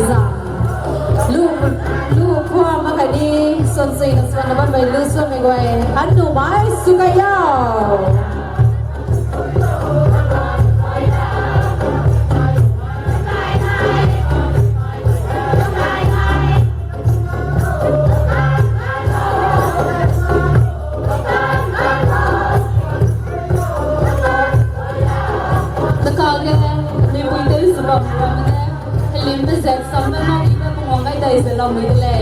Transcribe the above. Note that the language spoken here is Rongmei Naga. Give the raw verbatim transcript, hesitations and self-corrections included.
Zang. Lu, lu khua mak khatni, suan sui na suan na bam mei lu suan mei guay. An nu mai sw kayau. Takage, nipui tei sw bam ram ne, kalim pe zek sam na na iba pumang gai dai zalou mei de le.